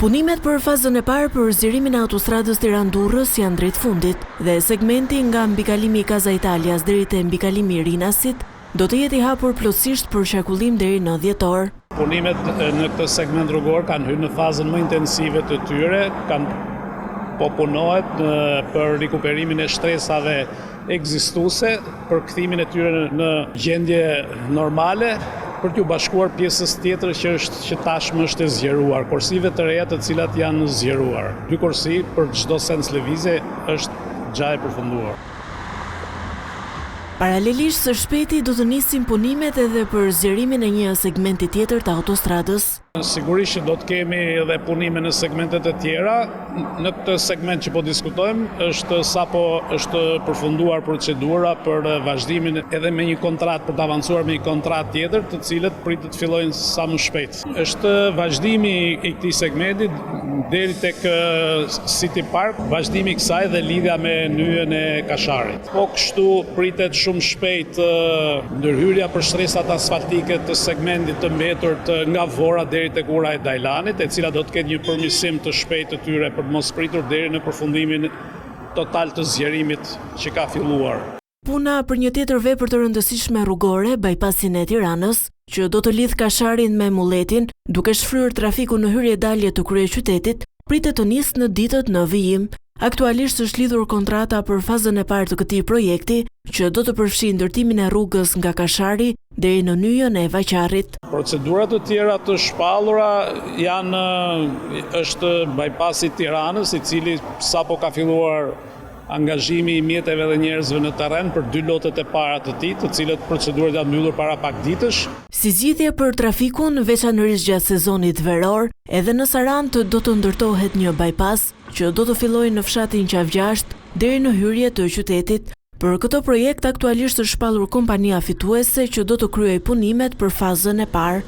Punimet për fazën e parë për zgjerimin e autostradës Tiranë-Durrës janë drejt fundit dhe segmenti nga mbikalimi i Casa Italias deri te mbikalimi i Rinasit do të jetë i hapur plotësisht për qarkullim deri në dhjetor. Punimet në këtë segment rrugor kanë hyrë në fazën më intensive të tyre, kanë po punohet në, për rikuperimin e shtresave ekzistuese për kthimin e tyre në gjendje normale për t'iu bashkuar pjesës tjetër që është që tashmë është e zgjeruar, korsive të reja të cilat janë zgjeruar. Dy korsi për çdo sens lëvizje është xha e përfunduar. Paralelisht së shpejti do të nisin punimet edhe për zgjerimin e një segmenti tjetër të autostradës. Sigurisht që do të kemi edhe punime në segmentet e tjera. Në këtë segment që po diskutojmë, është sapo është përfunduar procedura për vazhdimin edhe me një kontratë për të avancuar me një kontratë tjetër, të cilët pritet të fillojnë sa më shpejt. Është vazhdimi i këtij segmenti deri tek City Park, vazhdimi i kësaj dhe lidhja me nyjën e Kasharit. Po kështu pritet shumë shpejt ndërhyrja për shtresat asfaltike të segmentit të mbetur të nga Vora deri tek ura e Dajlanit, e cila do të ketë një përmirësim të shpejtë të tyre për të mos pritur deri në përfundimin total të zgjerimit që ka filluar. Puna për një tjetër vepër të rëndësishme rrugore, bajpasin e Tiranës, që do të lidhë Kasharin me Mulletin, duke shfryrë trafikun në hyrje-dalje të kryeqytetit, pritet të nisë në ditët në vijim. Aktualisht është lidhur kontrata për fazën e parë të këtij projekti, që do të përfshijë ndërtimin e rrugës nga Kashari deri në nyjën e Vaqarrit. Procedura të tjera të shpallura janë është bajpasi i Tiranës, i cili sapo ka filluar angazhimi i mjeteve dhe njerëzve në terren për dy lotet e para të tij, të cilët procedurat janë mbyllur para pak ditësh. Si zgjidhje për trafikun, veçanërisht gjatë sezonit veror, edhe në Sarandë do të ndërtohet një bajpas, që do të fillojë në fshatin Qafë-Gjashtë deri në hyrje të qytetit. Për këtë projekt aktualisht është shpallur kompania fituese që do të kryejë punimet për fazën e parë.